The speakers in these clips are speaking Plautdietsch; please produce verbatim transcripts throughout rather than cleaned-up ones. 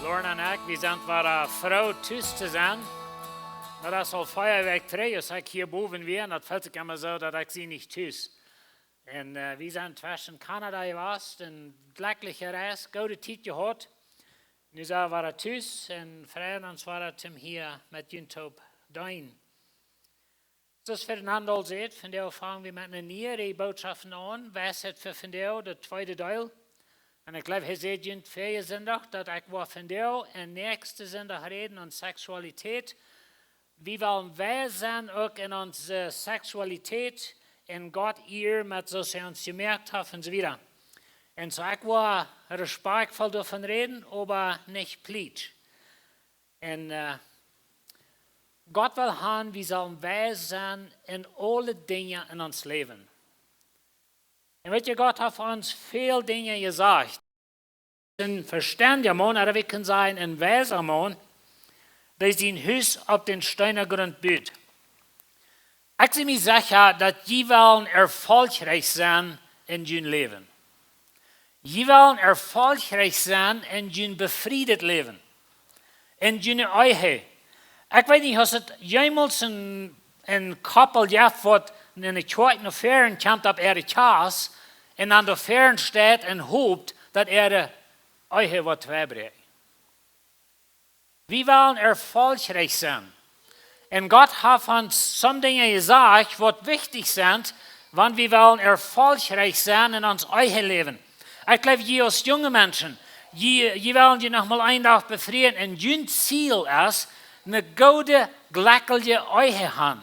Lauren un ekj, wie sent wada, äh, froo tus to sennen. Daut es aul vea Wäakj trigj, aus ekj hia bowen wia, un daut feelt sikj emma soo, daut ekj sie nich tus. Un, äh, wie sent tweschen Kanada jewast, ne jlekjliche Reis, goode Tiet jehaut. Nu sent wie wada tus un freien ons wada toom hia met junt toop deenen. Soo aus Fernando säd, vondoag fang wie met eene niee Reaj Bootschoften aun. Weisheit fa vondoag, daut tweede Deel. Un ekj jleew, hee säd junt väajen Sindach, daut ekj woa vondoag un näakjsten Sindach räden aun Seksualität. Wie wellen weis sennen uk en onse Seksualität un Gott ieren met soo aus hee ons jemoakt haft un soo wieda. Un soo, ekj woa respakjtvoll doavon räden, oba nich plietsch. Un, äh, Gott well han, wie sellen weis sennen en aule Dinja en ons Läwen. Un weet jie, Gott haft ons väl Dinja jesajcht. Een vestendja Maun, ooda wie kjennen sajen, een weisa Maun, dee sien Hus opp dän Steenagrunt but. Ekj sie mie secha, daut jie wellen erfolgreich sennen en jun Läwen. Jie wellen erfolgreich sennen en jun befriedet Läwen, en june Ehe. Ekj weet nich, aus et jemols een, een Koppel jeft, waut enne Kjoakj no väaren kjemt opp äare Kjast un dan doa väaren steit un hopt, daut äare Ehe woat twei bräakjen. Wie wellen erfolgreich sennen. Un Gott haft ons some Dinja jesajcht, waut wichtich sent, wan wie wellen erfolgreich sennen en ons Eheläwen. Ekj jleew, jie aus junge Menschen, jie, jie wellen junt noch mol een Dach befrieen un jun Ziel es, eene goode, jlekjelje Ehe han.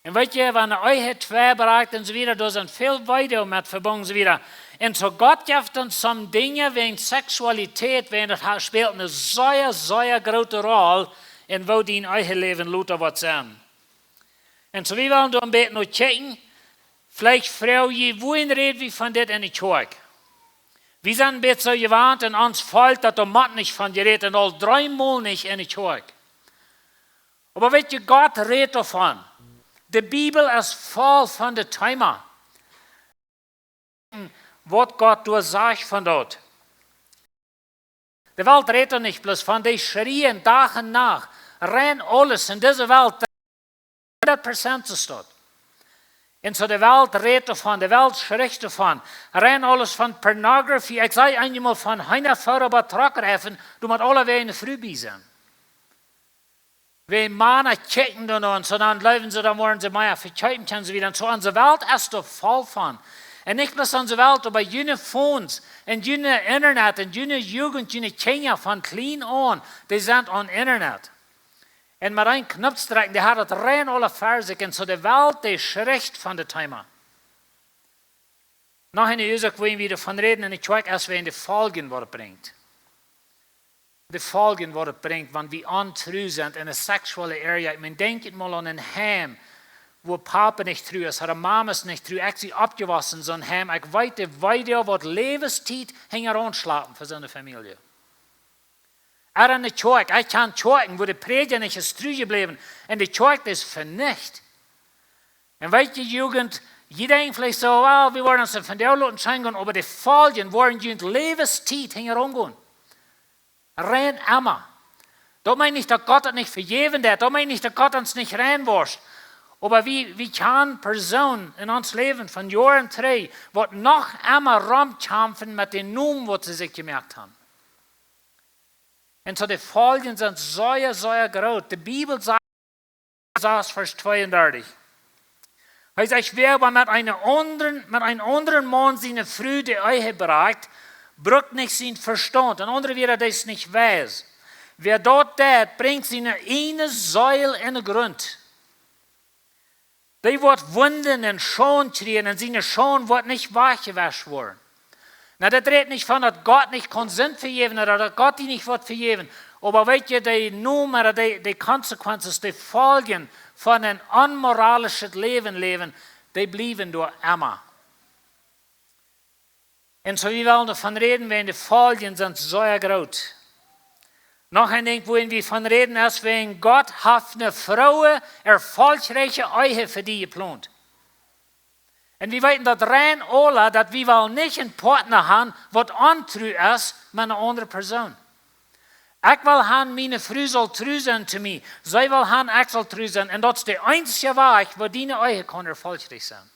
Un weet jie, wan eene Ehe twei brakjt un soo wieda, doa sent väl Weedoag met vebungen un soo wieda. Un soo Gott jeft ons some Dinja wäajen Seksualität, wäajen daut ha-, spält eene sea, sea groote Rol en woo dien Eheläwen lota woat sennen. Un soo wie wellen doa een bät no kjikjen, veleicht froag jie, wuarom räd wie von dit enne Kjoakj? Wie sent een bät soo jewant un ons fält daut doa mau nich von jerät un aul dreemol nich enne Kjoakj. Oba weet jie, Gott rät doavon. De Bibel es voll von daut Thema. Waut Gott doa sajcht von daut. De Welt rät doa nich bloos von, dee schrieen Dach un Nacht. Rein aules en dise Welt, hundat Prozent es daut. Un soo de Welt rät doavon, de Welt schricht doavon. Rein aules von Pornografie. Ekj sach eenmol von Heena foaren opp Truckreifen, doa mott aulawäajen eene Fru bie sennen. Wie Mana kjikjen doa no un soo, dan jleewen see, dan woaren see mea vekjeepen kjennen, soo wie dan soo. Onse Welt es doa voll von. Un nich bloos onse Welt, oba june Phones un june Internet un june Jugent, june Kjinja von kjlien aun, dee sent aun Internet. Un met een Kjnipsdrekjen, dee haben daut rein aule fa sikj. Un soo de Welt, dee schricht von daut Thema. Noch eene Uasoak, wua wie doavon räden enne Kjoakj, es wäajen de Foljen, waut et brinjt. De Foljen, waut et brinjt, wan wie ontru sent en de sexual area. Ekj meen, denkj mol aun een Heim, wua Papa nich tru es, ooda Mama es nich tru. Ekj sie oppjewossen en soon Heim. Ekj weet de Weedoag, waut Läwenstiet hinjaraun schlapen fa soone Famielje. Ooda enne Kjoakj, ekj kjan Kjoakjen, wua de Prädja nich es tru jebläwen, un de Kjoakj es venicht. Un weet jie, Jugent, jie denkjen veleicht soo, well, wie woaren ons vondoag loten scheen gonen, oba de Foljen woaren june Läwenstiet hinjaraun gonen. Rein emma. Daut meent nich, daut Gott daut nich vejäwen deit, daut meent nich, daut Gott ons nich rein woascht. Oba wie, wie kjanen Persoonen en ons Läwen von Joaren trigj, waut noch emma romkjamfen met dän Nomen, waut see sikj jemoakt haben. Un soo de Foljen sent sea, sea groot. De Bibel sajcht, sas Varsch tweeundartich. Hee sajcht, wäa oba met eenen aundren, met eenen aundren Maun siene Fru de Ehe brakjt, brukt nich sien Vestaunt. En aundre Wieed, dee es nich weis. Wäa daut deit, brinjt siene ieejne Seel en dän Grunt. Dee woat Wunden un Schaund kjrieen un siene Schaund woat nich wajchjewascht woaren. Nu, daut rät nich von daut Gott nich kaun Sind vejäwen, ooda daut Gott die nich woat vejäwen. Oba weet jie, de Nomen, ooda de, de consequences, de Foljen von een onmoralischet Läwen läwen, dee bliewen doa emma. Un soo, wie wellen doavon räden, wäajen de Foljen sent sea groot. Noch een Dinkj, wua wie von räden, es wäajen Gott haft eene frooe, erfolgreiche Ehe fa die jeplont. Un wie weeten daut rein aula, daut wie wellen nich een Partner haben, waut ontru es met eene aundre Persoon. Ekj well han, miene Fru saul tru sennen to mie. See well han, ekj saul tru sennen. Un daut es de eensje Wajch, woo diene Ehe kaun erfolgreich sennen.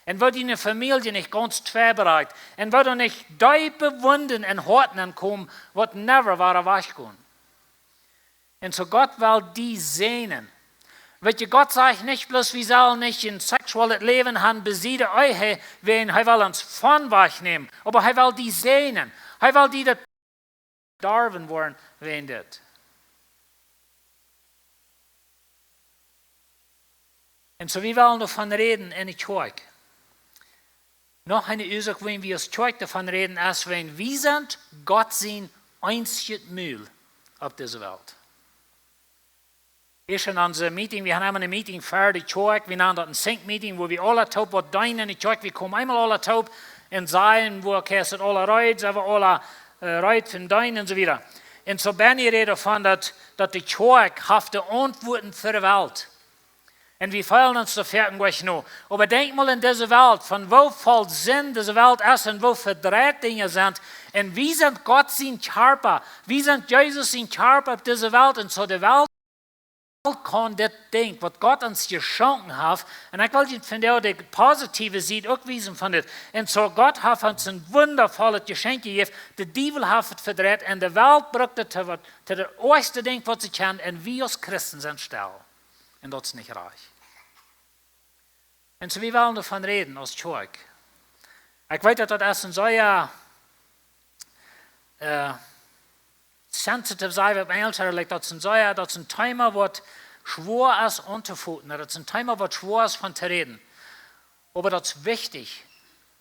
Un woo diene Famielje nich gaunz twei brakjt. Un woo doa nich deepe Wunden en Hoaten komen, waut never woaren wajchgonen. Un soo Gott well die säajnen. Weetst, Gott sajcht nich bloos, wie sellen nich een sexuellet Läwen han, besied de Ehe, wäajen hee well ons von wajchnämen. Oba hee well die säajnen. Hee well die daut, bedorwen woaren wäajen dit. Un soo, wie wellen doavon räden en de Kjoakj. Noch eene Uasoak, woo wie aus Kjoakj doavon räden, es, wan wie sent Gott sien eensjet Mul opp dise Welt. Ieescht en onse Meeting, wie haben emma eene Meeting fa de Kjoakj, wie nanen daut een Sync Meeting, wua wie aula toop waut deenen en de Kjoakj, wie komen eemol aula toop un sajen, woo, okay, es daut aula reed, sent wie aula, äh, reed fa deenen un soo wieda. Un soo Benny räd doavon, daut, daut de Kjoakj haft de Auntwuaten fa de Welt. Un wie feelen ons doa foaken nich no. Oba denkj mol en dise Welt, von woo voll Sind dise Welt es un woo vedreit Dinja sent. Un wie sent Gott sien Kjarpa. Wie sent Jesus sien Kjarpa opp dise Welt. Un soo de Welt kaun dit Dinkj, waut Gott ons jeschonken haft, un ekj well junt vondoag de positiewe Sied uk wiesen von dit. Un soo Gott haft ons een wundavollet Jeschenkj jejäft. De Diewel haft et vedreit un de Welt brukt et to waut, to daut oajste Dinkj, waut see kjennen. Un wie aus Christen sent stell. Un daut es nich rajcht. Un soo, wie wellen doavon räden aus Kjoakj. Ekj weet, daut daut es een sea, äh, sensitive, saj wie opp Enjelsch, like, daut es een sea, daut es een Thema, waut schwoa es auntofoten. Daut es een Thema, waut schwoa es von to räden. Oba daut es wichtich.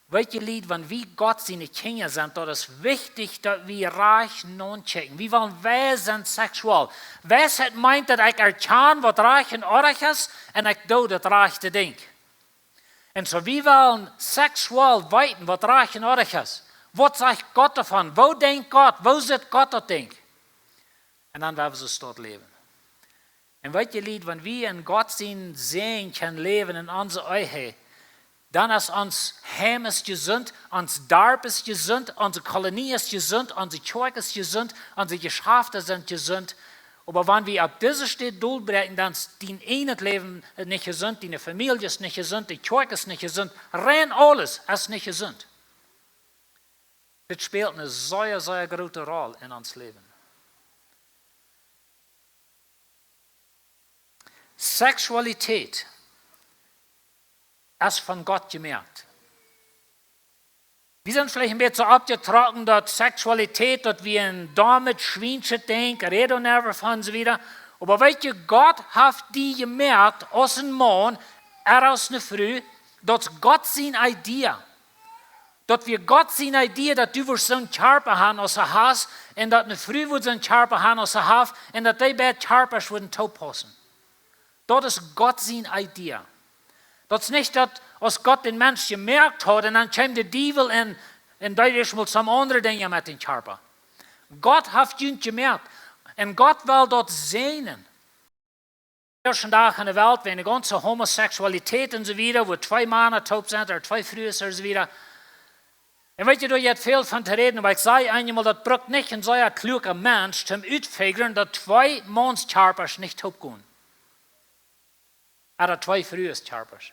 Weetst, Lied, wan wie Gott siene Kjinja sent, daut es wichtich, daut wie rajcht nochecken. Wie wellen weis sennen sexuell. Weisheit meent, daut ekj erkjan, waut rajcht un orrajcht es, un ekj doo daut rajchte Dinkj. Un soo, wie wellen sexuell weeten, waut rajcht un orrajcht es. Waut sajcht Gott doavon? Woo denkjt Gott? Woo sitt Gott daut Dinkj? Un dan woa wie soo stoakj läwen. Un weetst, Lied, wan wie en Gott sien Säajen kjennen läwen en onse Ehe, dan es ons Heim es jesunt, ons Darp es jesunt, onse Kolonie es jesunt, onse Kjoakj es jesunt, onse Jeschafte sent jesunt. Oba wan wie opp dise Städ dolbräakjen, dan es dien eejnet Läwen nich jesunt, diene Famielje es nich jesunt, de Kjoakj es nich jesunt, rein aules es nich jesunt. Dit spält eene sea, sea groote Rol en ons Läwen. Sexualität es von Gott jemoakt. Wie sent veleicht een bät oppjetrocken, daut Sexualität, daut wie een dommet, schwienschet Dinkj, räd doa never von, soo wieda. Oba weetst, Gott haft die jemoakt aus een Maun, ooda aus eene Fru, daut es Gott sien Idee. Daut wia Gott sien Idee, daut du wurscht soon Kjarpa han aus hee haft, un daut eene Fru wudd soon Kjarpa han aus see haft, un daut dee beid Kjarpasch wudden toopaussen. Daut es Gott sien Idee. Daut es nich daut, aus Gott dän Mensch jemoakt haud, un dan kjeem de Diewel un, un deed ieescht mol some aundre Dinja met dän Kjarpa. Gott haft junt jemoakt. Un Gott well daut säajnen. Vondoag en de Welt, wäajen de gaunze Homosexualität un soo wieda, wua twee Mana toop sent, ooda twee Frues un soo wieda. Un weetst, doa jeit väl von to räden, oba ekj saj eenjemol, daut brukt nich een sea kluaka Mensch, om uttofinjen, daut twee Maunskjarpasch nich toopgonen. Ooda twee Frueskjarpasch.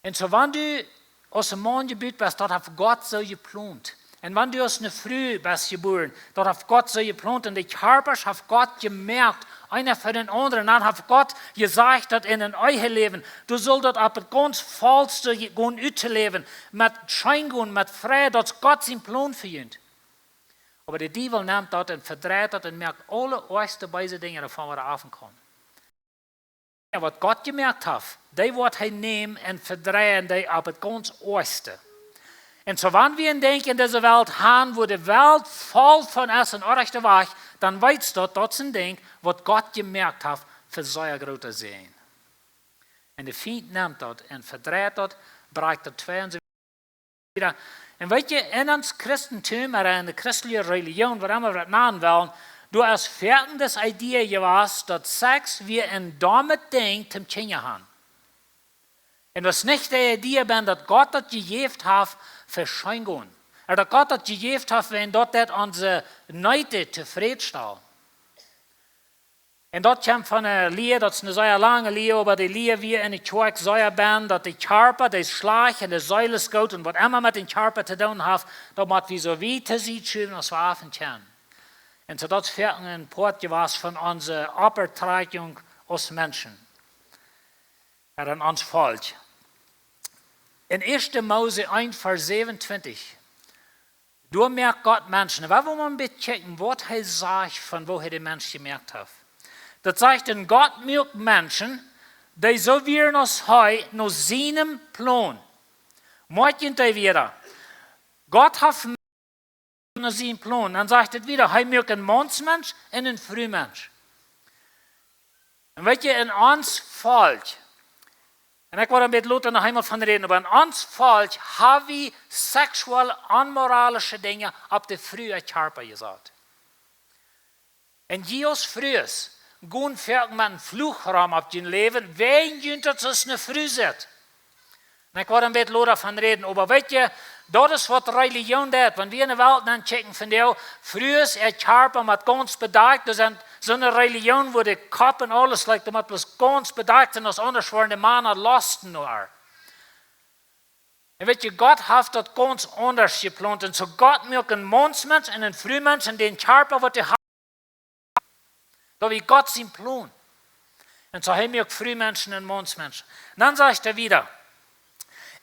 Un soo, wan du aus een Maun jebut best, daut haft Gott soo jeplont. Un wan du aus eene Fru best jebuaren, daut haft Gott soo jeplont. Un de Kjarpasch haft Gott jemoakt, eena fa dän aundren. Un dan haft Gott jesajcht, daut en een Eheläwen, du sust daut opp daut gaunz vollste je-, gonen uttoläwen, met Scheengonen, met Freid, daut es Gott sien Plon fa junt. Oba de Diewel nemt daut un vedreit daut un moakt aule oajste beese Dinja doavon, waut doa aufkomen. Jo, waut Gott jemoakt haft, dee woat hee nämen un vedreien, dee opp daut gaunz oajste. Un soo, wan wie een Dinkj en dise Welt han, wua de Welt voll von es un orrajcht wajch, dan weetst daut, daut es een Dinkj, waut Gott jemoakt haft fa sea groota Säajen. Un de Fient nemt daut un vedreit daut, brakjt daut twei un soo wieda. Un weetst, en ons Christentum, ooda en de christelje Relijoon, waut emma wie daut nanen wellen, doa es foaken dise Idee jewast, daut Sex wia een dommet Dinkj toom Kjinja han. Un daut es nich de Idee, wan daut Gott daut jejäft haft fa Scheengonen. Daut Gott daut jejäft haft, wan daut daut onse Needs tofrädstalt. Un daut kjemt von eene Lia, daut es eene sea lange Lia, oba dee Lia wia enne Kjoakj sea benn, daut de Kjarpa, dee es schlajcht un de Seel es goot un waut emma met dän Kjarpa to doonen haft, daut mott wie soo wiet to Sied schuwen aus wie aunfangen kjennen. Un soo daut es foaken een Poat jewast von onse Opptrakjunk aus Menschen. Ea, en ons Volkj. En Ieeschte Mose eent Varsch säwenuntwintich. Doa moakt Gott Menschen. Un wie wellen mol een bät kjikjen, waut hee sajcht von woo hee dän Mensch jemoakt haft. Daut sajcht, un Gott muak Menschen, dee soo wieren aus hee, no sienen Plon. Moakt junt dee wada. Gott haft no sienen Plon. Dan sajcht et wada, hee muak een Maunsmensch un een Frumensch. Un weet jie, en ons Volkj, un ekj woa een bät lota noch eemol von räden, oba en ons Volkj ha wie seksuell onmoralische Dinja opp de Fru äa Kjarpa jesat. Un jie aus Frues, gonen foaken met een Fluch rom opp jun Läwen, wäajen junt daut aus eene Fru sitt. Un ekj woa een bät lota von räden, oba weet jie, daut es waut Relijoon deit. Wan wie enne Welt nenn kjikjen vondoag, Frues äa Kjarpa mott gaunz bedakjt, doa sent soone Relijoon, wua de Kopp un aules, like, daut mott bloos gaunz bedakjt sennen, aus aundasch woaren de Mana lost no äa. Un weet jie, Gott haft daut gaunz aundasch jeplont. Un soo Gott muak een Maunsmensch un een Frumensch un dän Kjarpa waut hee haud, daut wia Gott sien Plon. Un soo hee muak Frumenschen un Maunsmenschen. Dan sajcht et wada,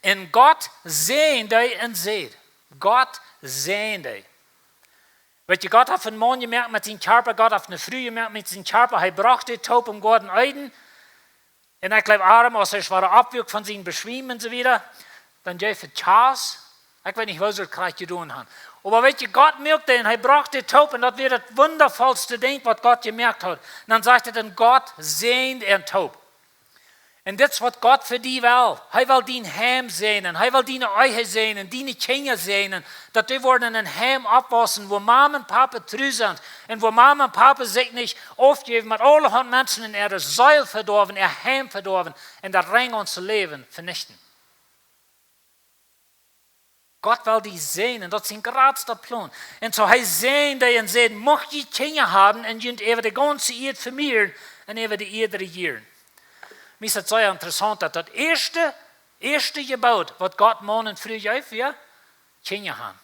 un Gott säajend dee un säd. Gott säajend dee. Weet jie, Gott haft een Maun jemoakt met sien Kjarpa, Gott haft eene Fru jemoakt met sien Kjarpa, hee brocht dee toop em Goaden Eden. Un ekj jleew, Adam, aus hee wada oppwuak von sien Beschwiemen un soo wieda, dan jeef et Kjaus. Ekj weet nich, woo see daut krakjt jedonen haben. Oba weet jie, Gott muak dee un hee brocht dee toop un daut wia daut wundafollste Dinkj waut Gott jemoakt haud. Un dan sajcht et, un Gott säajend an toop. Un dit es waut Gott fa die well. Hee well dien Heim säajnen, hee well diene Ehe säajnen, diene Kjinja säajnen, daut dee woaren en een Heim oppwaussen, wua Mame un Pape tru sent un wua Mame un Pape sikj nich aufjäwen met aulahaunt Menschen un äare Seel vedoawen, äa Heim vedoawen un daut reine Läwen venichten. Gott well die säajnen, daut es sien jratsta Plon. Un soo hee säajend dee un säd, mucht jie Kjinja haben un junt äwa de gaunze Ieed vemieren un äwa de Ieed rejieren. Mie es et sea interessaunt, daut daut ieeschte, ieeschte Jeboot waut Gott Maun un Fru jeef, wia Kjinja haben.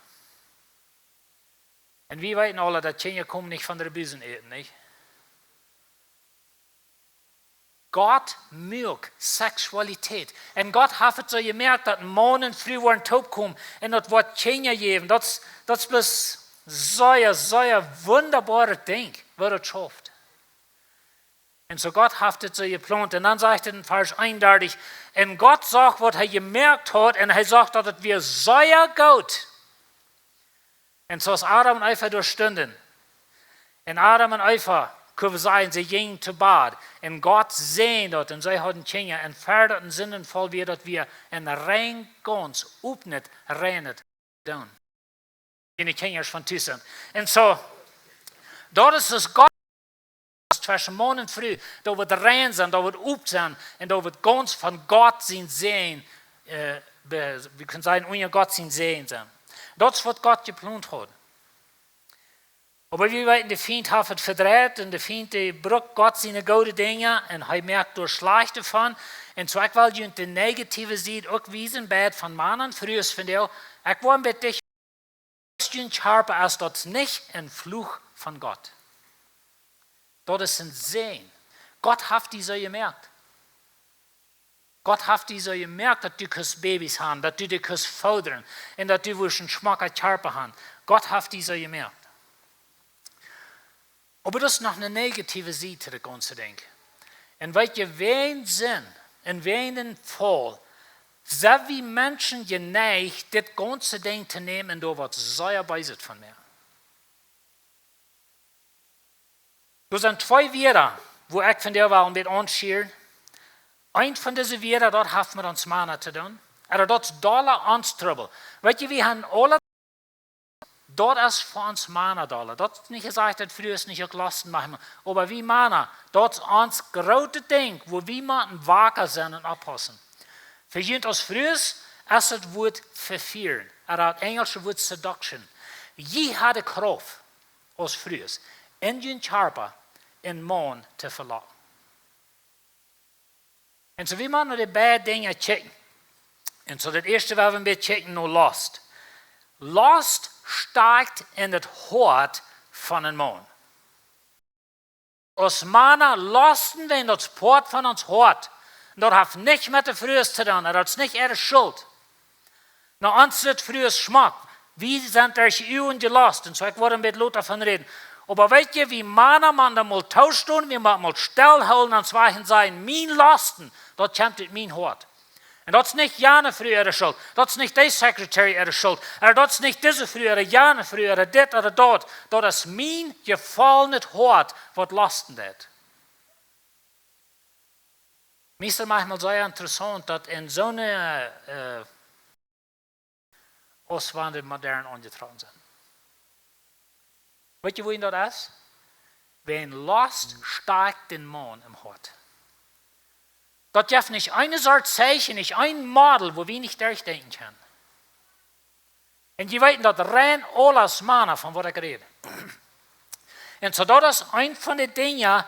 Un wie weeten aule, daut Kjinja komen nich von de Busen äten, nich? Gott muak Seksualität. Un Gott haft et soo jemoakt, daut Maun un Fru woaren toopkomen un daut woat Kjinja jäwen. Daut es, daut es bloos sea, sea wundaboaret Dinkj, woo daut schauft. Un soo Gott haft et soo jeplont. Un dan sajcht et en Varsch eenundartich, un Gott sach waut hee jemoakt haud, un hee sach daut et wia sea goot. Un soo aus Adam un Eva doa stunden, un Adam un Eva, kjenn wie sajen, see jinjen to Bad, un Gott säajend daut, un see hauden Kjinja, un ver daut een Sindenfaul wia, daut wia een rein gaunz opnet, reinet doonen. June Kjinja von Tus sent. Un soo, daut es aus Gott, aus tweschen Maun un Fru, daut woat rein sennen, daut woat op sennen, un daut woat gaunz von Gott sien Säajen, äh, be-, wie kjenn sajen, unja Gott sien Säajen sennen. Daut es waut Gott jeplont haud. Oba wie weeten, de Fient haft et vedreit un de Fient, dee brukt Gott siene goode Dinja un hee moakt doa schlajchte von. Un soo, ekj well junt de negative Sied uk wiesen, bie et von Mana un Frues vondoag. Ekj woa een bät dicht jun Kjarpa es, daut es nich een Fluch von Gott. Daut es een Säajen. Gott haft die soo jemoakt. Gott haft die soo jemoakt, daut du kaust Babys haben, daut du dee kaust fodren un daut du woascht een schmocken Kjarpa haben. Gott haft die soo jemoakt. Oba daut es noch eene negative Sied to daut gaunze Dinkj. Un weet jie, wäajen Sind un wäajen dän Faul sent wie Menschen jeneicht, dit gaunze Dinkj to nämen un doa waut sea Beeset von moaken. Doa sent twee Wieed, wua ekj vondoag well een bät aunschieren. Eent von dise Wieed, daut haft met ons Mana to doonen. Oba daut es dolla ons Trubbel. Weet jie, wie haben aule, daut es fa ons Mana dolla. Daut es nich jesajcht, daut Frues nich uk Losten moaken. Oba wie Mana, daut es ons grootet Dinkj, wua wie motten waka sennen un oppaussen. Fa junt aus Frues, es daut Wuat vefieren, ooda daut enjelsche Wuat seduction. Jie haben de Krauft aus Frues, en jun Kjarpa een Maun to velocken. Un soo wie motten no de beid Dinja kjikjen. Un soo daut ieeschte, wua wie een bät kjikjen, no Lost. Lost stakjt en daut Hoat von een Maun. Aus Mana losten wie en daut Poat von ons Hoat. Un daut haft nuscht met de Frues to doonen, daut es nich äare Schult. Nu, ons sent Frues schmock. Wie sent derch de Uagen jelost. Un soo, ekj woa een bät lota von räden. Oba weet jie, wie Mana motten dan mol toostonen, wie motten mol stellhoolen, ons wajen sajen, mien Losten, daut kjemt ut mien Hoat. Un daut es nich jane Fru äare Schult. Daut es nich dee Secretary äare Schult. Ooda daut es nich dise Fru äare, jane Fru äare, dit ooda daut. Daut es mien jefolnet Hoat, waut losten deit. Mie es daut maunchmol sea interessaunt, daut en soone, äh, aus wan de modern aunjetrocken sent. Weet jie, wua daut es? Wan Lost stakjt dän Maun em Hoat. Daut jeft nich eene Sort Zeichen, nich een Model, wua wie nich derchdenkjen kjennen. Un jie weeten daut rein aules Mana, von waut ekj räd. Un soo, daut es eent von de Dinja,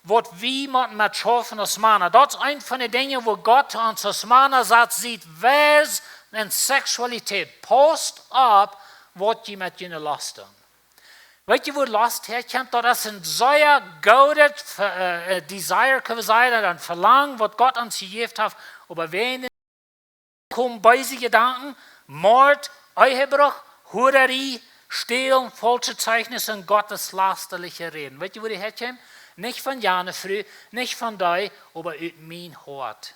waut wie motten met schaufen aus Mana. Daut es eent von de Dinja, wua Gott ons aus Mana sajcht, siet wies en Seksualität. Pausst opp, waut jie met june Lost doonen. Weet jie, wua Lost häakjemt? Daut es een sea goodet Ve-, äh, äh, Desire, kjenn wie sajen, ooda een Velangen, waut Gott ons jejäft haft, oba wan komen beese Jedanken, Mord, Ehebruch, Huararie, Stälen, faulschet Zeichnis un gottlooset räden. Weet jie, wua dee häakjemt? Nich von jane Fru, nich von dee, oba ut mien Hoat.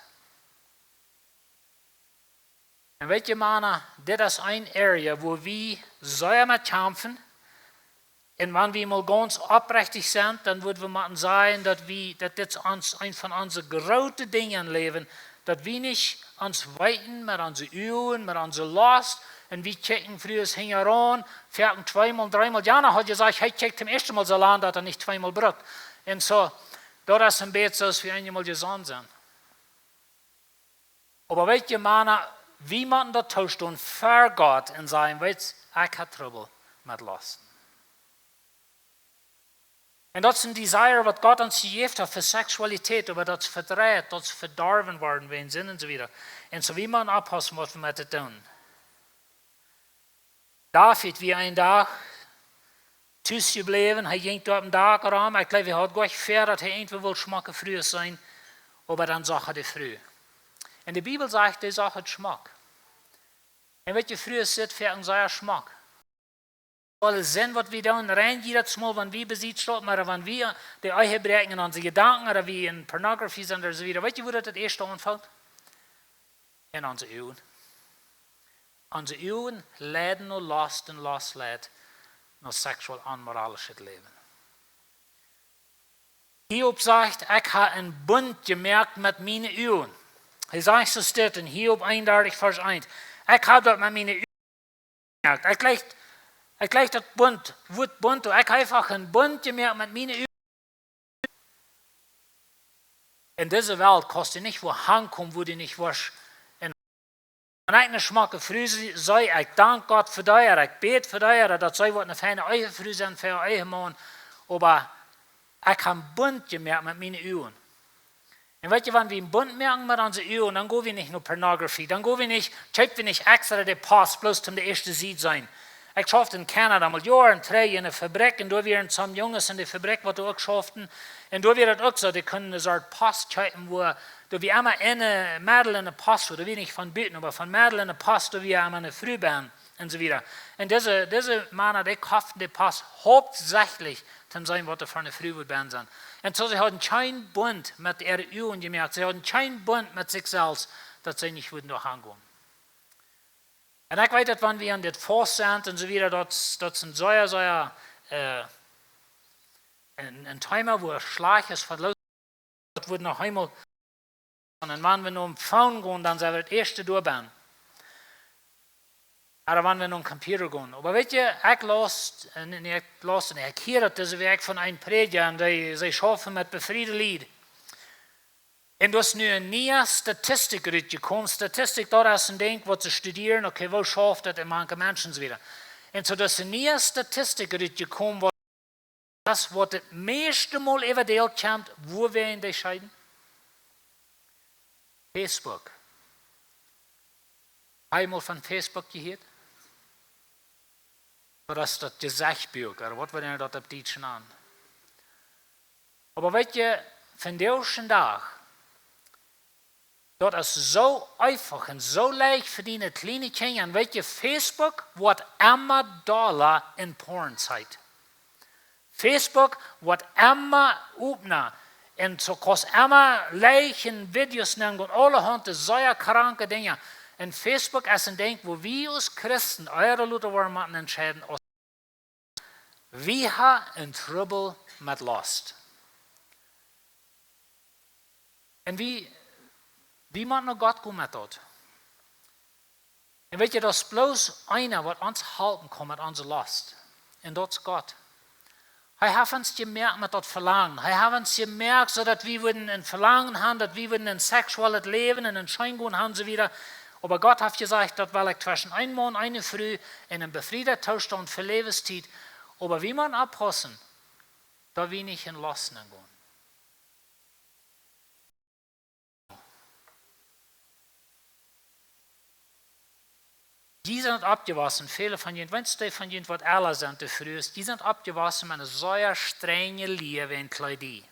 Un weet jie, Mana, dit es een Area, wua wie sea met kjamfen. Un wan wie mol gaunz oprechtich sent, dan wudden wie motten sajen, daut wie, daut dit ons eent von onse groote Dinja em Läwen, daut wie nich ons weeten met onse Uagen, met onse Lost, un wie kjikjen Frues hinjaraun, veleicht tweemol, dreemol. Jana haft jesajcht, hee kjikjt daut ieeschte Mol soo lang, daut hee nich tweemol brukt. Un soo, daut es een bät soo aus wie eenjemol jesonnen sent. Oba weet jie, Mana, wie motten daut toostonen ver Gott un sajen, weetst, ekj hab Trubbel met Lost. Un daut es een Desire, waut Gott ons jejäft haft fa Seksualität, oba daut es vedreit, daut es vedorwen worden wäajen Sind un soo wieda. Un soo, wie motten oppaussen, waut wie met daut doonen. David wia een Dach tus jebläwen, hee jinkj doa oppem Dak rom. Ekj jleew, hee haud jlikj ver, daut hee irjentwua wull schmocke Frues seenen, oba dan sach hee de Fru. Un de Bibel sajcht, dee sach et schmock. Un weetst, Frues sent fa ons sea schmock. Aule Sind, waut wie doonen, rein jiedet Mol, wan wie besied stonen, oba wan wie de Ehe bräakjen en onse Jedanken, ooda wie en Pornografie sent, ooda soo wieda. Weetst, wua daut daut ieeschte aunfangt? En onse Uagen. Onse Uagen leiden no Lost un Lost leit no seksuell onmoralischet Läwen. Hiob sajcht, ekj hab een Bunt jemoakt met miene Uagen. Hee sajcht soo, steit en Hiob eenundartich, Varsch eent. Ekj hab daut met miene Uagen jemoakt. Ekj jlikj, ekj jlikj daut Bunt, Wuat Bunt, ekj hab eefach een Bunt jemoakt met miene Uagen. En dise Welt kaust du nich wua hankomen, wua du nich woascht. Un wan ekj ne schmocke Fru see, see, ekj dank Gott fa dee, ekj bäd fa dee, daut see woat ne feine Ehefru sennen fa äa Ehemaun, oba ekj hab een Bunt jemoakt met miene Uagen. Un weetst, wan wie een Bunt moaken met onse Uagen, dan go wie nich no Pornografie, dan go wie nich, kjeep wie nich extra de Post, bloos om de ieeschte Sied seenen. Ekj schaufft en Kanada mol Joaren trigj en eene Fabrikj, un doa wieren some Junges en de Fabrikj, waut doa uk schauften. Un doa wia daut uk soo, dee kunnen ne Sort Post kjeepen, wua, doa wia emma een, äh, Mädel en de Post, doa wia nich von buten, oba von Mädel en de Post, doa wia emma ne Fru bennen, un soo wieda. Un dise, dise Mana, dee koften de Post hauptsächlich, om to seenen, waut doa fa ne Fru wudd bennen sennen. Un soo, see hauden kjeen Bunt met äare Uagen jemoakt, see hauden kjeen Bunt met sikj selfst, daut see nich wudden doa hangonen. Un ekj weet daut, wan wie aun dit Faust sent un soo wieda, daut, daut es een sea, sea, äh, een, een Thema, wua schlajcht es von loos, daut woat noch eemol. Un wan wie nom Phone gonen, dan sent wie daut ieeschte doa bennen. Ooda wan wie nom Computer gonen. Oba weetst, ekj laus, äh, nä, nä, ekj laus nich, ekj hieed daut dise Wäakj von een Prädja, un dee, see schaufen met befriede Lied. Un doa es nu eene niee Statistik rutjekomen. Statistik, daut es een Dinkj waut see studieren, okay, woo schauft daut en manche Menschen, un soo wieda. Un soo, doa es eene niee Statistik rutjekomen, waut, daut waut daut mieeschte Mol äwadeelt kjemt, wua wie en de scheiden? Facebook. Hast du mol von Facebook jehieet? Daut es daut Jesechtbuak, ooda waut wie daut opp Dietsch nanen. Oba weetst du, vondoag dän Dach, daut es soo eefach un soo leicht fa dee kjliene Kjinja. Un weetst du, Facebook woat emma dolla en Pornsites. Facebook woat emma opna. Un soo kaust emma leicht en Videos nämen, aulahaunt sea kranke Dinja. Un Facebook es een Dinkj, wua wie aus Christen ea lota woaren motten entscheiden, aus wie haben een Trubbel met Lost. Un wie, wie motten no Gott gonen met daut. Un weetst du, daut es bloos eena, waut ons halpen kaun met onse Lost. Un daut es Gott. Hee haft ons jemoakt met daut Velangen. Hee haft ons jemoakt, soo daut wie wudden een Velangen haben, daut wie wudden een seksuelles Läwen un een Scheengonen haben, soo wieda. Oba Gott haft jesajcht, daut well ekj tweschen een Maun un eene Fru en een befrieeden Toostaunt fa Läwenstiet. Oba wie motten oppaussen, daut wie nich en Lost gonen. Jie sent oppjewossen, väle von junt, weens dee von junt waut ella sent, de Frues, jie sent oppjewossen met eene sea strenje Lia wäajen Kjleeda.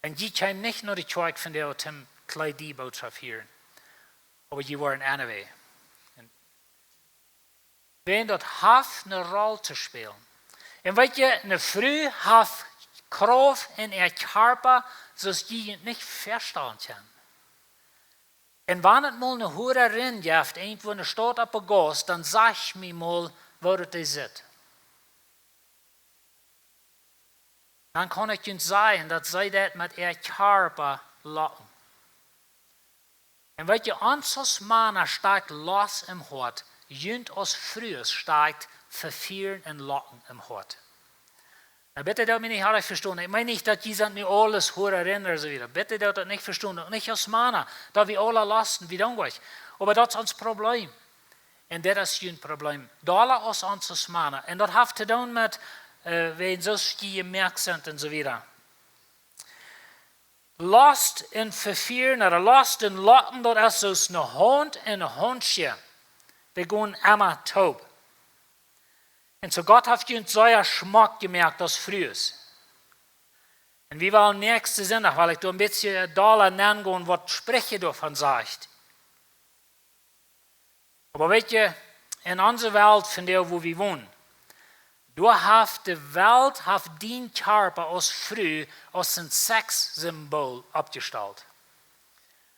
Un jie kjeemen nich no de Kjoakj von de Otem Kjleeda Bootschoft hieren. Oba jie wieren anyway. Un wäajen daut haft eene Roll to spälen. Un weetst du, eene Fru haft Krauft en äa Kjarpa, soo aus jie junt nich väastalen kjennen. Un wan et mol eene Huararin jeft, irjentwua enne Staut opp de Gauss, dan saj mie mol, woo daut dee sitt. Dan kaun ekj junt sajen, daut see daut met äa Kjarpa locken. Un weetst du, ons aus Mana stakjt Lost em Hoat, junt aus Frues stakjt Vefieren un Locken em Hoat. Nu, bitte doot mie nich orrajcht vestonen. Ekj meen nich, daut jie sent nu aules Huararin ooda soo wieda. Bitte doot daut nich vestonen. Uk nich aus Mana, daut wie aula losten, wie doonen goot. Oba daut es ons Problem. Un dit es jun Problem. Dolla aus ons aus Mana. Un daut haft to doonen met, äh, wäajen soo aus jie jemoakt sent un soo wieda. Lost un Vefieren, ooda Lost un Locken, daut es soo aus eene Haunt un een Haundsche. Dee gonen emma toop. Un soo Gott haft junt sea schmock jemoakt aus Frues. Un wie wellen näakjsten Sindach, well ekj doa een bät dolla nengonen, waut Spricha doavon sajcht. Oba weetst du, en onse Welt, von doa wua wie wonen, doa haft de Welt, haft dien Kjarpa aus Fru aus een Sexsymbol oppjestalt.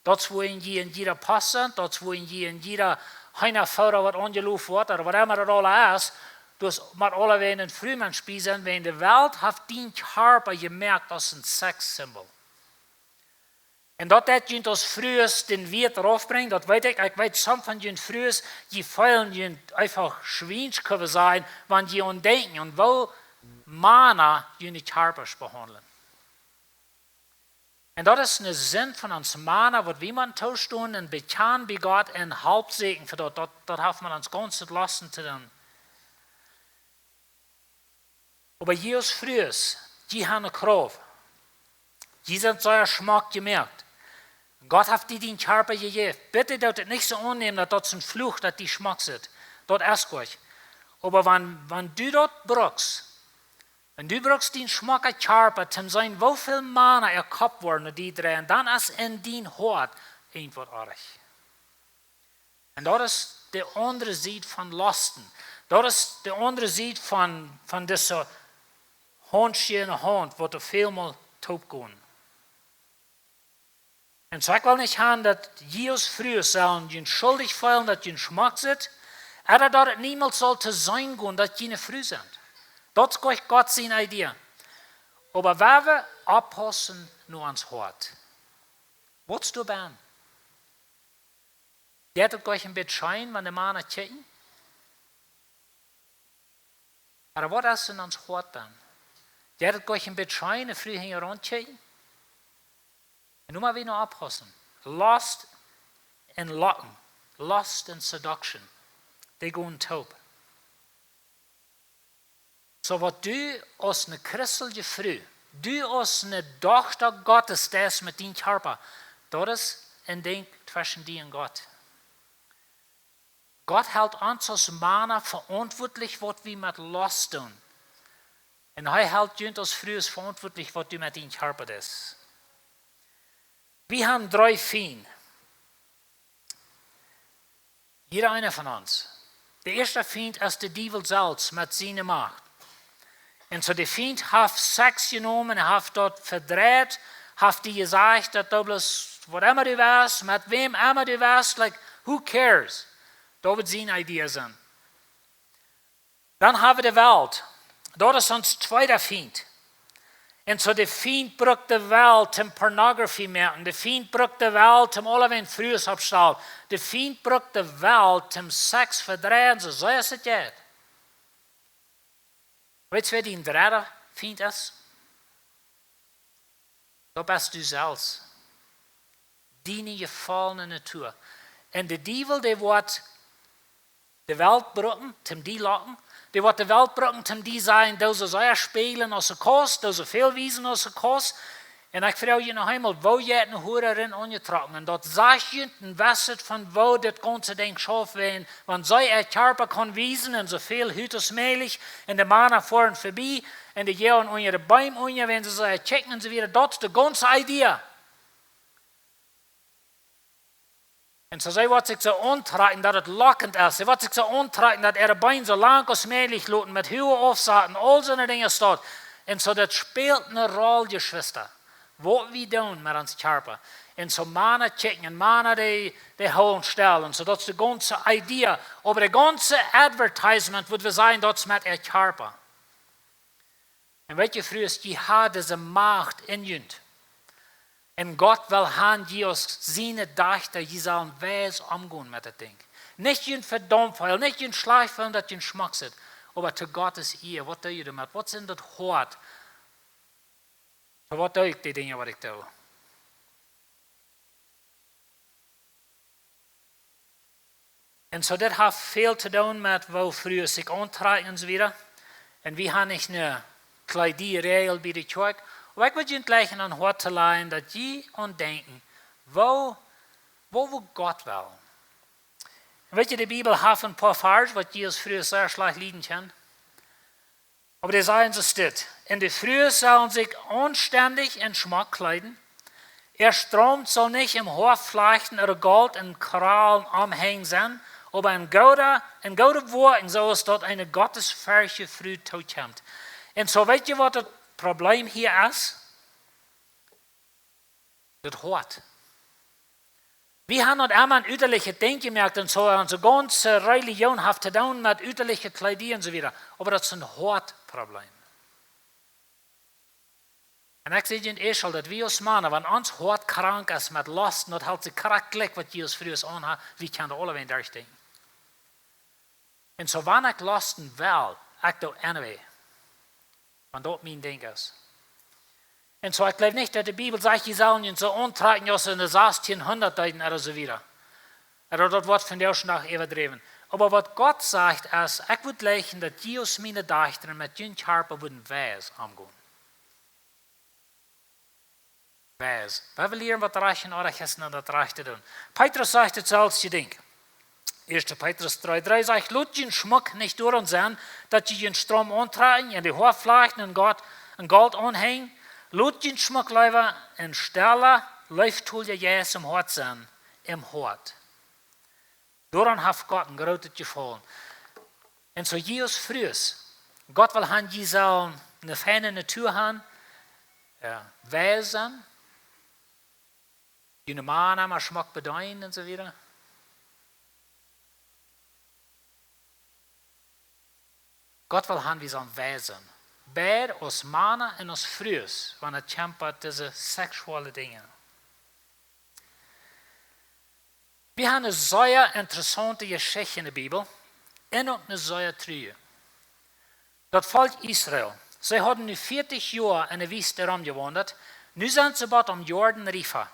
Daut es wua jie en jieda Post sent, daut es wua jie en jieda Heenafooda waut aunjeloft woat, ooda waut emma daut aula es, daut mott aula wäajen eene Fru met bie sennen, wäajen de Welt haft dien Kjarpa jemoakt aus een Sexsymbol. Un daut daut junt aus Frues dän Wieet raufbrinjt, daut weet ekj. Ekj weet, some von junt Frues, jie feelen junt eefach schwiensch, kjenn wie sajen, wan jie aun denkjen, aun woo Mana june Kjarpasch behaundlen. Un daut es eene Sind von ons Mana, waut wie motten toostonen un bekjanen bie Gott un Help sieekjen fa daut. Daut, daut haft met ons gaunzet Losten to doonen. Oba jie aus Frues, jie haben eene Krauft. Jie sent sea schmock jemoakt. Gott haft die dien Kjarpa jejäft. Bitte doot et nich soo aunnämen, daut daut es een Fluch, daut du schmock sitst. Daut es goot. Oba wan, wan du daut brukst, wan du brukst dien schmocka Kjarpa, toom seenen, woo väl Mana äa Kopp woat no die dreien, dan es en dien Hoat irjentwaut orrajcht. Un daut es de aundre Sied von Losten. Daut es de aundre Sied von, von dise Haundsche en de Haunt, waut väl mol toop gonen. Un soo ekj well nich haben, daut jie aus Frues sellen junt schuldich feelen, daut jie schmock sent, ooda daut et niemols saul to seenen gonen, daut jie eene Fru sent. Daut es goot, Gott siene Idee. Oba wie wellen oppaussen no ons Hoat. Waut es doa bennen? Deit et goanich een bät scheen, wan de Mana kjikjen? Ooda waut es en ons Hoat dan? Deit et goanich een bät scheen, eene Fru hinjaraun kjikjen? Nu mott wie noch oppaussen. Lust un Locken. Lust un seduction. Dee gonen toop. Soo waut du aus eene christelje Fru, du aus eene Dochta Gottes deist met dien Kjarpa, daut es een Dinkj tweschen die un Gott. Gott helt ons aus Mana veauntwuatlich, waut wie met Lust doonen. Un hee helt junt aus Frues veauntwuatlich, waut du met dien Kjarpa deist. Wie haben dree Fiend. Jieda eena von ons. De ieeschte Fiend es de Diewel selfst met siene Macht. Un soo de Fiend haft Sex jenomen, haft daut vedreit, haft die jesajcht, daut du bloos, waut emma du west, met wäm emma du west, like, who cares? Daut woat sien Idee sennen. Dan haben wie de Welt. Daut es ons tweeda Fiend. Un soo de Fiend brukt de Welt toom Pornografie moaken. De Fiend brukt de Welt toom aulawäajen Frues oppstalen. De Fiend brukt de Welt toom Sex vedreien, soo sea aus et jeit. Weetst, wäa dien dredda Fiend es? Daut best du selfst. Diene jefollne Natua. Un de Diewel, dee woat de Welt brucken, toom die locken. Dee woat de Welt brucken, toom die sajen, doo soo sea spälen aus du kaust, doo soo väl wiesen aus du kaust. Un ekj froag junt noch eemol, woo jeit eene Hura aunjetrocken? Un daut sajcht junt een bät von woo dit gaunze Dinkj schauft, wan, wan see äa Kjarpa kaun wiesen un soo väl Hut aus mäajlich, un de Mana foaren verbie, un dee gonen unja de Beem unja, wan see soo kjikjen un soo wieda. Daut es de gaunze Idee. Un soo see woat sikj soo auntrakjen, daut et lockend es. See woat sikj soo auntrakjen, daut äare Been soo lang aus mäajlich loten, met Hua aufsaten, aul soone Dinja es daut. Un soo daut spält eene Roll, Jeschwista. Waut wie doonen met ons Kjarpa. Un soo Mana kjikjen, Mana dee, dee hoolen stell. Un soo daut es de gaunze Idee. Oba de gaunze Advertisement, wudd wie sajen, daut es met äa Kjarpa. Un weetst, Frues, jie haben dise Macht en junt. Un Gott well han, jie aus siene Dochta, jie sellen wies omgonen met daut Dinkj. Nich junt vedaumt feelen, nich junt schlajcht feelen, daut jie schmock sent. Oba to Gott siene Ea, waut doo jie doamet? Waut sent daut Hoat? Fa waut doo ekj de Dinja, waut ekj doo? Un soo, dit haft väl to doonen met woo Frues sikj auntrakjen un soo wieda. Un wie haben nich eene Kjleedja-Räajel bie de Kjoakj. Oba ekj wull junt jlikj aun daut Hoat to lajen, daut jie aun denkjen, woo, woo, woo Gott well. Un weetst, de Bibel haft een poa Varsch, waut jie aus Frues sea schlajcht lieden kjennen. Oba dee sajen soo dit: Un de Frues sellen sikj aunstendich un schmock kjleeden. Äa Stroum saul nich em Hoa flajchten ooda Golt en Kraulen omhenjen sennen, oba en goode, en goode Woakjen, soo aus daut eene gottesferchtje Fru tookjemt. Un soo, weetst, waut daut Problem hia es? Daut Hoat. Wie haben daut emma een utalichet Dinkj jemoakt un soo, onse gaunze Relijoon haft to doonen met utalichet Kjleedja un soo wieda. Oba daut es een Hoatproblem. Un ekj saj junt ieescht aul, daut wie aus Mana, wan ons Hoat krank es met Lust, daut helt sikj krakjt jlikj waut jie aus Frues aunhaben, wie kjennen doa aulawäajen derch denkjen. Un soo, wan ekj lusten well, ekj doo anyway. Wan daut mien Dinkj es. Un soo, ekj jleew nich, daut de Bibel sajcht, jie sellen junt soo auntrakjen aus en de sastieenhundat Tieden ooda soo wieda. Ooda daut woat vondoag dän Dach äwadräwen. Oba waut Gott sajcht es, ekj wudd jleichen, daut jie aus miene Dochta met jun Kjarpa wudden wies omgonen. Wies. Wie wellen lieren, waut rajcht un orrajcht es, un daut rajchte doonen. Petrus sajcht daut selwje Dinkj. Ieeschte Petrus dree dree sajcht: Lot jun Schmuck nich doaraun sennen, daut jie jun Stroum auntrakjen un de Hoa flajchten un Golt, un Golt aunhenjen. Lot jun Schmuck leewa een stella, leeftolja Jeist em Hoat sennen, em Hoat. Doaraun haft Gott een grootet Jefaulen. Un soo jie aus Frues, Gott well han, jie sellen eene feine Natua haben, jo, wies sennen, june Mana mau schmock bedeenen un soo wieda. Gott well han, wie sellen wies sennen. Beid aus Mana un aus Frues, wan et kjemt bie dise seksuelle Dinja. Wie haben eene sea interessaunte Jeschicht en de Bibel un uk eene sea truaje. Daut Volkj Israel, see hauden nu vieetich Joa en de Wiest romjewaundat, nu sent see bie dän Jordan Riva.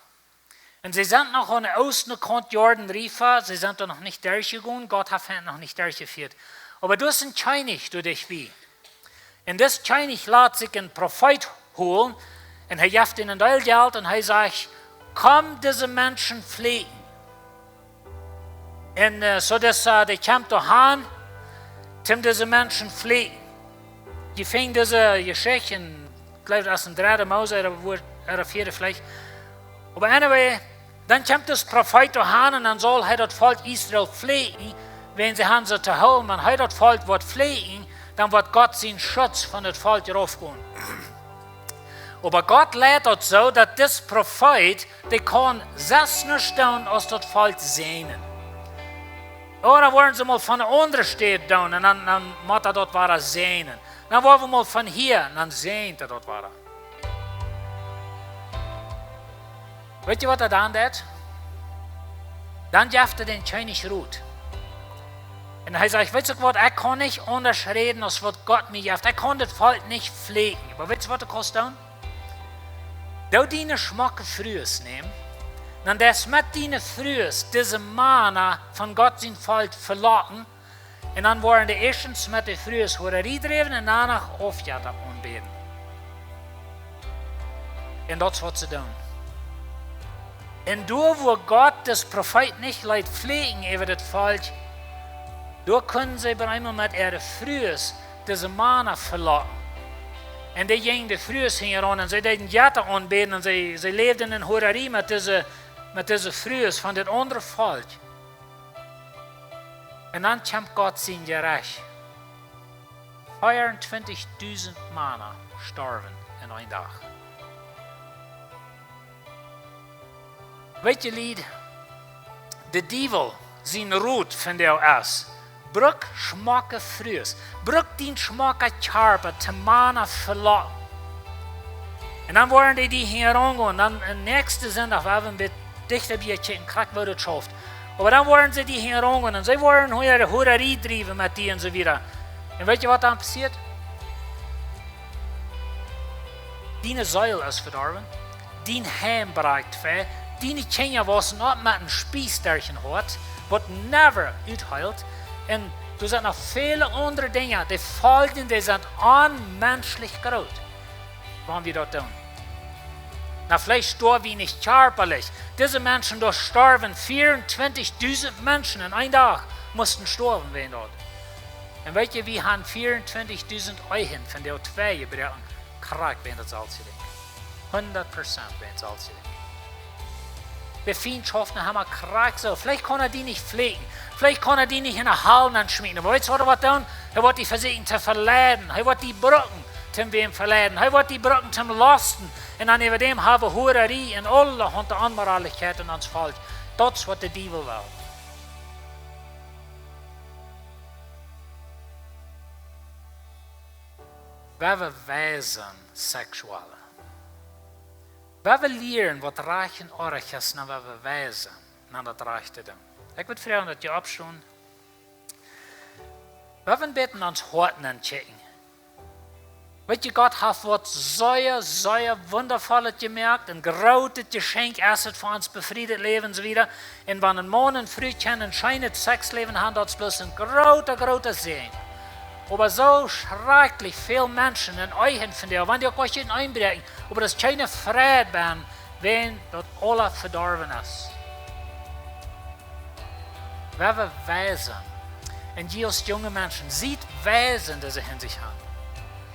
Un see sent noch aun de Oostkaunt Jordan River, see sent doa noch nich derchjegonen, Gott haft an noch nich derchjefieet. Oba doa es een Kjennich doa dicht bie. Un dis Kjennich lat sikj een Profeet holen un hee jeft an een Deel Jelt un hee sajcht: "Komm dise Menschen fläkjen." Un, äh, soo dis, äh, dee kjemt doa han, om dise Menschen fläkjen. Jie finjen dise Jeschicht en, ekj jleew, daut es en dredde Mose, ooda woo, ooda vieede veleicht. Oba anyway, dan kjemt dis Profeet doa han un dan saul hee daut Volkj Israel fläkjen, wan see han soo to hoolen, wan hee daut Volkj woat fläkjen, dan woat Gott sien Schutz von daut Volkj raufgonen. Oba Gott leit daut soo, daut dis Profeet, dee kaun selfst nuscht doonen aus daut Volkj säajnen. Ooda woaren see mol von eene aundre Städ doonen un dan, dan mott hee daut wada säajnen. Dan woaren wie mol von hia, un dan säajent hee daut wada. Weet jie, waut hee dan deit? Dan jeft hee dän Kjennich Rot. Un hee sajcht: "Weetst uk waut, ekj kaun nich aundasch räden aus waut Gott mie jeft. Ekj kaun dit Volkj nich fläkjen. Oba weetst, waut du kaust doonen? Doo diene schmocke Frues nämen, dan deist met diene Frues dise Mana von Gott sien Volkj velocken, un dan woaren dee ieeschtens met de Frues Horarie dräwen un doano Aufjetta aunbäden." Un daut es waut see doonen. Un doa, wua Gott dis Profeet nich leet fläkjen äwa daut Volkj, doa kunnen see opp eemol met äare Frues dise Mana velocken. Un dee jinjen de Frues hinjaraun un see deeden Jetta aunbäden un see, see läwden en Horarie met dise, met dise Frues von daut aundre Volkj. Un dan kjemt Gott sien Jerecht. Veeauntwintichdusent Mana storwen en een Dach. Weet jie, Lied, de Diewel sien Rot von dee es: Bruk schmocke Frues. Bruk dien schmocka Kjarpa, om Mana velocken. Un dan woaren dee die hinjaraun gonen. Dan, äh, näakjsten Sindach, wan wie een bät dichta bie kjikjen, krakjt woo daut schauft. Oba dan woaren see die hinjaraun gonen. Un see woaren hia de Horarie driewen met die un soo wieda. Un weet jie, waut dan passieet? Diene Seel es vedorwen. Dien Heim brakjt wajch. Diene Kjinja wausen opp met een Spieß derch daut Hoat, waut never utheelt. Un doa sent noch väle aundre Dinja, dee Foljen, dee sent onmenschlich groot, wan wie daut doonen. Na, veleicht storwen wie nich kjarpalich. Dise Menschen doa storwen, veeauntwintichdusent Menschen en een Dach musten stoawen wäajen daut. Un weet jie, wie haben veeauntwintichdusent Ehen von dee twee jebroaken, krakjt wäajen daut selwje Dinkj. Hundat Prozent wäajen daut selwje Dinkj. De Fient schauft noch emma krakjt soo. Veleicht kaun hee die nich fläkjen. Veleicht kaun hee die nich en de Hal nenschmieten. Oba weetst, waut hee woat doonen? Hee woat die vesieekjen to veleiden. Hee woat die brucken, om wäm veleiden. Hee woat die brucken, om Losten. Un dan äwa däm haben wie Horarie un aulahaunt Onmoralischkjeit en ons Volkj. Daut es, waut de Diewel well. Wan wie weisen seksuell, wan wie lieren, waut rajcht un orrajcht es, dan woa wie weisen, om daut rajcht to doonen. Ekj wudd froagen, daut jie oppstonen. Wan wie bäden ons Hoat aunchecken. Weet jie, Gott haft waut sea, sea Wundavollet jemoakt. Een grootet Jeschenkj es et fa ons befriedet Läwen un soo wieda. Un wan een Maun un Fru kjennen een scheenet Sexläwen haben, daut es bloos een groota, groota Säajen. Oba soo schrakjlich väl Menschen en Ehen von dee, wan dee uk goot enenn bräakjen, oba daut es kjeene Fräd bie, wan daut aules vedorwen es. Wan wie weisen. Un jie aus junge Menschen, siet weis en dise Hinsicht.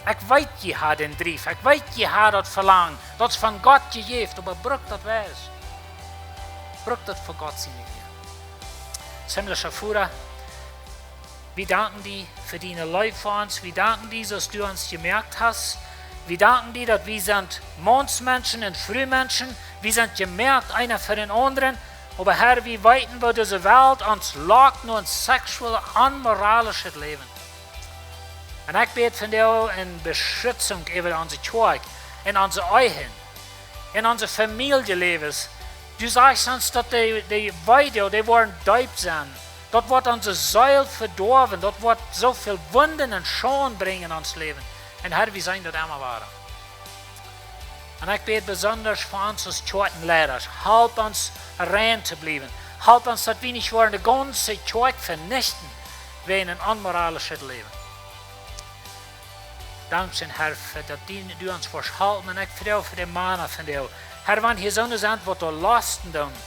Ekj weet, jie haben dän Drief. Ekj weet, jie haben daut Velangen. Daut es von Gott jejäft, oba brukt daut weis. Brukt daut fa Gott siene Ea. Himmlischa Voda, wie danken die fa diene Leew fa ons. Wie danken die, soo aus du ons jemoakt hast. Wie danken die, daut wie sent Maunsmenschen un Frumenschen. Wie sent jemoakt, eena fa dän aundren. Oba Herr, wie weeten, woo dise Welt ons lockt no een seksuell onmoralischet Läwen. Un ekj bäd vondoag eene Beschutzunk äwa onse Kjoakj, en onse Ehen, en onse Famieljeläwes. Du sajchst ons, daut de, de Weiden, dee woaren deep sennen. Daut woat onse Seel vedoawen. Daut woat soo väl Wunden un Schaund brinjen en ons Läwen. Un Herr, wie seenen daut emma wada. Un ekj bäd besondasch fa ons aus Kjoakjenleida: Halp ons rein to bliewen. Halp ons, daut wie nich woaren de gaunze Kjoakj venichten wäajen een onmoralischet Läwen. Dankscheen, Herr, fa daut du ons woascht halpen. Un ekj froag fa de Mana vondoag, Herr, wan hia soone sent, waut doa lasten doonen,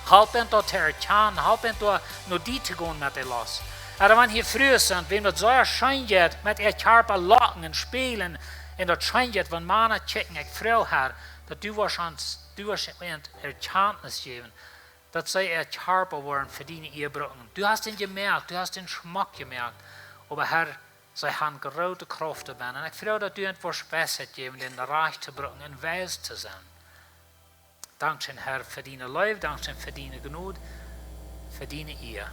halp an daut to erkjanen, halp an doa no die to gonen met de Last. Herr, wan hia Frues sent, wäm daut sea scheen jeit met äa Kjarpa locken un spälen, un daut scheen jeit, wan Mana kjikjen, ekj froag, Herr, daut du woascht an, du woascht an Erkjantnis jäwen, daut see äa Kjarpa woaren fa diene Ea bruken. Du hast dän jemoakt, du hast dän schmock jemoakt, oba, Herr, see han groote Krauft doabennen. Un ekj froag, daut du an woascht Weisheit jäwen, dän rajcht to bruken un weis to sennen. Dankscheen, Herr, fa diene Leew, dankscheen fa diene Jnod, fa diene Ea.